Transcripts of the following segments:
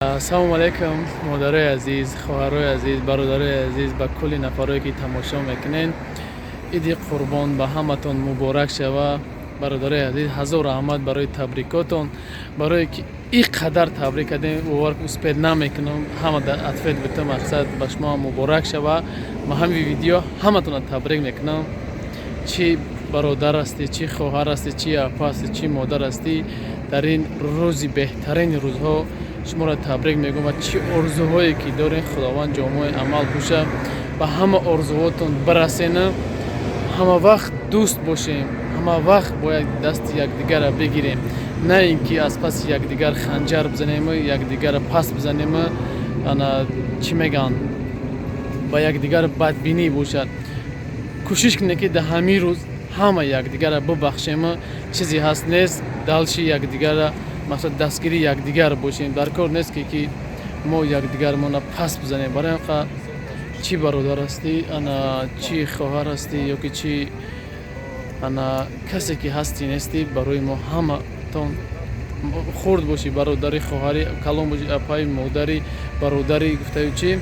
Ассалому алайкум, модарои азиз, хоҳарои азиз, бародарои азиз, ба кулли нафарое, ки тамошо мекунед. Иди Қурбон ба ҳаматон муборак шава. Бародарои азиз, ҳазор раҳмат барои табрикотон, барое ки ин қадар табрик кардем. Бовар, успеть намекунам ҳама ответ бита. Мақсад, ба шумо муборак шава. Ма ҳамин видео ҳаматонро табрик мекунам, чӣ бародар ҳастӣ, чӣ хоҳар ҳастӣ, чӣ апа ҳастӣ, чӣ модар ҳастӣ. Дар ин рӯзи беҳтарини рӯзҳо шуморо табрик мегӯям ва чӣ орзуҳое ки дорем, Худованд ҷомаи амал пӯша, ба ҳама орзуҳотон бирасена. Ҳама вақт дӯст бошем, ҳама вақт бояд дасти якдигарро бигирем, на ин ки аз паси якдигар ханҷар бизанему якдигарро пас бизанему, ана чӣ мегӯянд, ба якдигар бадбинӣ бошад. Кӯшиш кунем, ки дар ҳамин рӯз ҳама якдигарро бубахшему чизе ҳаст нест, дальше якдигарро, мақсад, дастгири якдигар бошем. Дар кор нест, ки мо якдигармона пас бизанем. Барои ҳамқа, чӣ бародар ҳастӣ, ана чӣ хоҳар ҳастӣ, ё ки чӣ ана касе ки ҳастӣ нестӣ, барои мо ҳаматон, хурд бошӣ, бародари, хоҳари, калон бошӣ, апаи, модари, бародари, гуфтаю чӣ,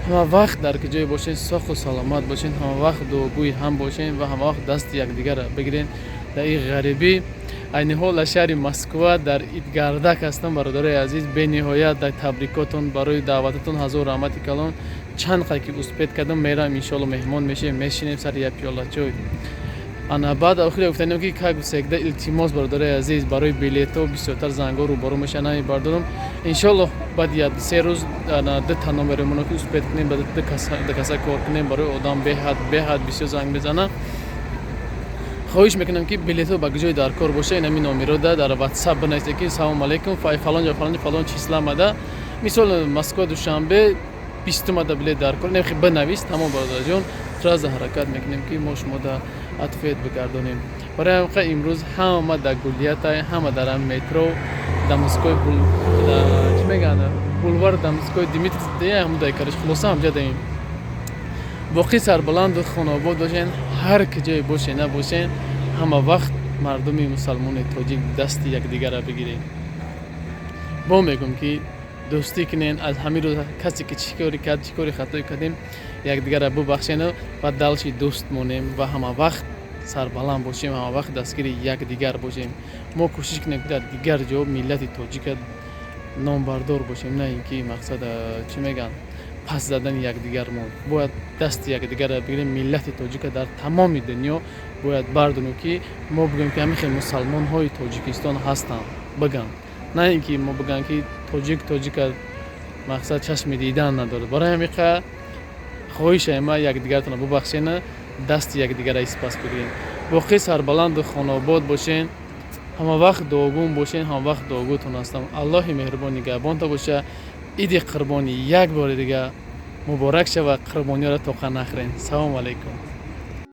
ҳама вақт дар ки ҷое бошед, соҳу саломат бошед, ҳама вақт дуогӯи ҳам бошед ва ҳама вақт дасти якдигарро бигиред. Дар ин ғарибӣ, айни ҳол дар шаҳри Москва, дар Идгардак ҳастам. Бародарои азиз, бениҳоят дар табрикотон, барои даъвататон ҳазор раҳмати калон. Чанд қадр ки успеть кардам, мерам, иншоалло, меҳмон мешем, мешинем сари як пиёла чой. Ана баъд охире гуфтанем, ки как всегда, илтимос, бародарои азиз, барои билетҳо бисёртар зангҳо рӯбарӯ мешаванд, намебардорам. Иншоалло, баъди як се рӯз дута номеремоно ки успеть кунем, ба ду каса кор кунем. Барои одам беҳад беҳад бисёр занг мезанад. Хоҳиш мекунам, ки билетҳо ба ҷои дар кор боша, инами номерода дар Ватсап бинависед, ки салому алайкум, фалон ҷо, фалон ҷо, фалон числа омада, мисол, Москва Душанбе 20-умада билет дар кор нехи, бинавис. Тамом, бародарҷон, сразу ҳаракат мекунем, ки мо шумо да ответ бигардонем. Барои ҳамқа имрӯз ҳама дар гулиятай, ҳама дар метро Дамской, чӣ мегӯянд, бульвар Дамской Дмитрий ҳамудай кариш. Хулоса, ҳамҷа даем. Боқӣ сарбаланду хонобод бошен, ҳар ки ҷое боше набошен. Ҳама вақт мардуми мусалмони тоҷик дасти якдигарро бигирем. Бо мегӯм, ки дӯстӣ кунен. Аз ҳамин рӯз касе ки чӣ кори кард, чӣ кори хатое кардем, якдигарро бубахшену ва дальше дӯст монем ва ҳама вақт сарбаланд бошем, ҳама вақт дастгири якдигар бошем. Мо кӯшиш кунем, ки дар дигар ҷо миллати тоҷика номбардор бошем, на ин ки, мақсад, чӣ мегӯянд, пас задани якдигармон. Бояд дасти якдигарро бигирем. Миллати тоҷика дар тамоми дунё бояд бардонем, ки мо бигӯем, ки ҳамин хел мусалмонҳои Тоҷикистон ҳастанд, бигӯянд, на ин ки мо бигӯям, ки тоҷик тоҷика, мақсад, чашми дидан надорад. Барои ҳамиқа хоҳишае ма, якдигаратонро бубахшена, дасти якдигарро испас бигирем. Боқӣ сарбаланду хонобод бошен, ҳама вақт дуогӯм бошен, ҳама вақт дуогӯтон ҳастам. Аллоҳи меҳрубон нигаҳбонта боша. Иди Қурбонӣ як бори дига муборак шава. Қурбониёро тоқа нахӯрен. Салому алайкум.